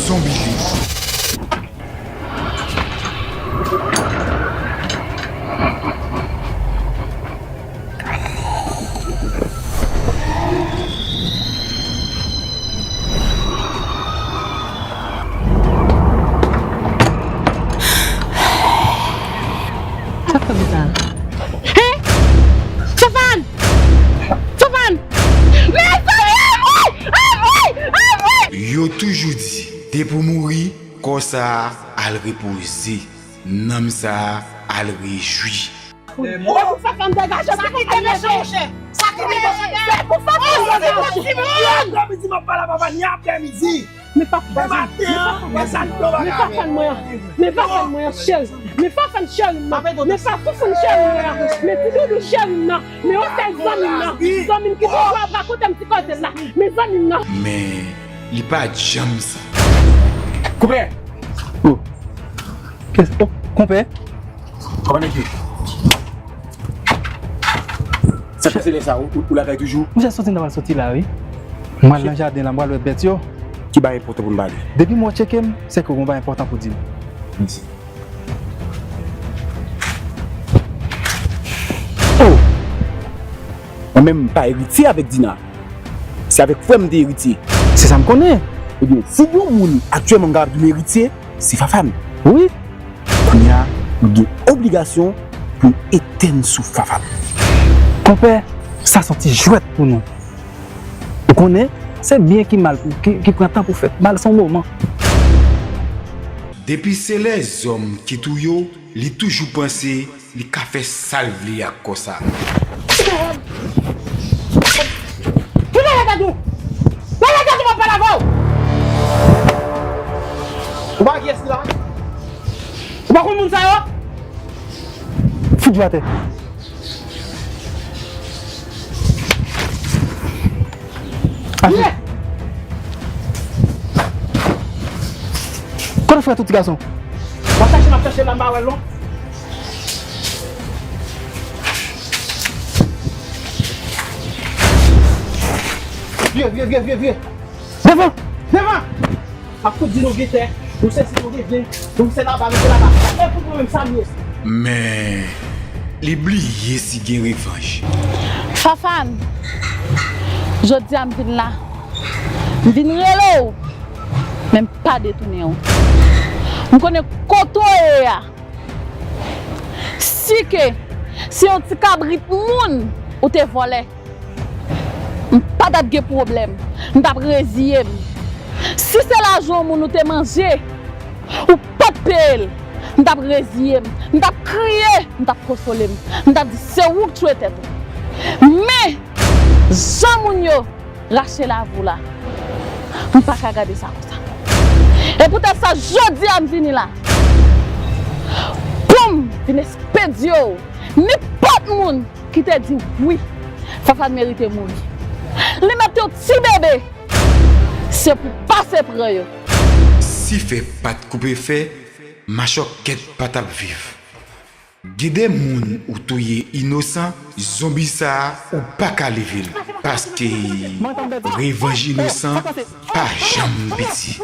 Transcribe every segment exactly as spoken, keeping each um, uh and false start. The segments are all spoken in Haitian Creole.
Zonbi Lib. Sa k fè bouda? Hein? Fafane! Fafane! Mezanmi, anmwey! Anmwey! Anmwey! Yo toujou di, depi w mouri, kò sa a al repoze, nanm sa a al rejwi. Bon, pou Fafane degaje, sa ki te mete. Sa ki te mete. Se pou Fafane degaje. Aprèmidi, m ap pale a papa, ni aprèmidi. Men Fafane, men Fafane, men Fafane mwen an, men Fafane mwen an, cheri, men Fafane cheri m nan, men Fafane cheri m nan, men ti doudou cheri m nan, men yon sèl zanmi m nan, zanmi m ki toujou ap rakonte m ti koze l la, men zanmi m nan. Men li pa t janm sa. Konpè! Oh. Kès, oh, konpè! Kòman nèg ye? Sa k pase lè sa, ou, ou, ou lakay toujou? Misye soti nan pral soti la, wi. Mwen al nan jaden la, mwen al wè bèt yo. Ki bagay enpòtan pou n pale? Depi m wè w tcheke m, se ke w gon bagay enpòtan pou di m. Mèsi. Oh! Mwen menm, m pa eritye avèk Dina. Se avèk frè m m te eritye. Se sa m konnen. Ebyen, si gen yon moun aktyèlman m kapab di m eritye, se Fafane. Wi. Kounye a, nou gen obligasyon pou n etenn souf Fafane. Konpè, sa se yon ti jwèt pou nou. Ou konnen, se byen ki mal pou, ki, ki pran tan pou fèt. Mal se yon moman. Depi se lèzòm ki touye w, li toujou panse li ka fè sa l vle ak kò sa. Tounen lage tèt ou! Lage tèt ou, m ap pale avè w! Ou pa wè kiyès ki la? Ou pa konn moun sa yo? Fout djou atè. Aje. Kote frè tout ti gason? W ap chache, m ap chache la, m pa wè l non. Vye, vye, vye, vye, vye. Devan! Devan! M ap fout di nou gen tè, nou se si nou gen byen, nou se laba, nou se laba. E pou nou menm sa nou ye. Men, li bliye si gen revanj. Fafane, jodi a m vin la. M vin rele w, men m pa detounen w. M konnen kote w ye a. Si ke se yon ti kabrit moun ou te vòlè, m pa t ap gen pwoblèm. M t ap reziye m. Si se lajan yon moun ou te manje, ou pa t peye l, m t ap reziye m. M t ap kriye, m t ap konsole m. M t ap di, se ou k tchwe tèt ou. Men, jan moun yo rache lavi w la, m pa ka gade sa konsa. E poutèt sa, jodi a m vini la pou m vin espedye w nenpòt moun ki te di wi, Fafane merite mouri. Li mèt te yon ti bebe, se pou pase pran yo. Si fè pa t koupe fè, machòkèt pa t ap viv. Gen de moun ou touye inosan, zonbi sa a, ou pa ka leve l, paske revanj inosan pa janm piti.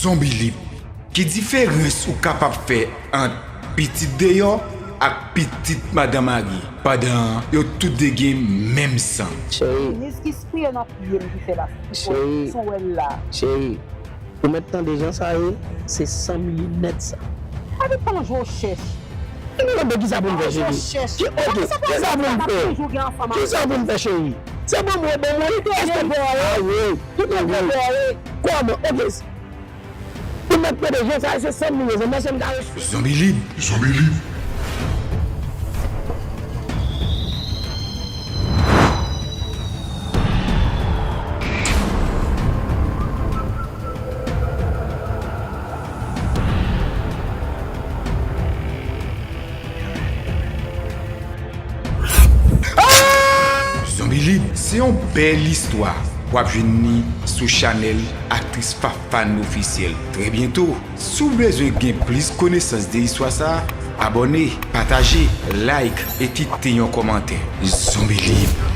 Zonbi Lib, ki diferans ou kapab fè ant pitit deyò ak pitit madan marye, pandan yo tout de gen menm san? Cheri. Minis ki kriye nan pye m ki fè la. Cheri. Sou wè l la. Cheri. Ou mèt tande jan sa ye, se san m li nèt sa. Epi pa jwe w chèch. Ki mwen de kisa pou m fè, cheri? Ki, ok, kisa pou m fè? Kisa pou m fè, cheri? Se bon mwen, bon mwen. Èske, aye, aye. Kòman? Ok. Ou mèt tande jan sa ye, se san m li ye, se mèsi m ka. Zonbi Lib. Zonbi Lib. Zonbi Lib se yon bèl istwa. W ap jwenn li sou chanèl Aktris Fafane Ofisyèl trè byento. Si w bezwen gen plis konesans de istwa sa a, abòne, pataje, like e kite yon kòmantè. Zonbi Lib,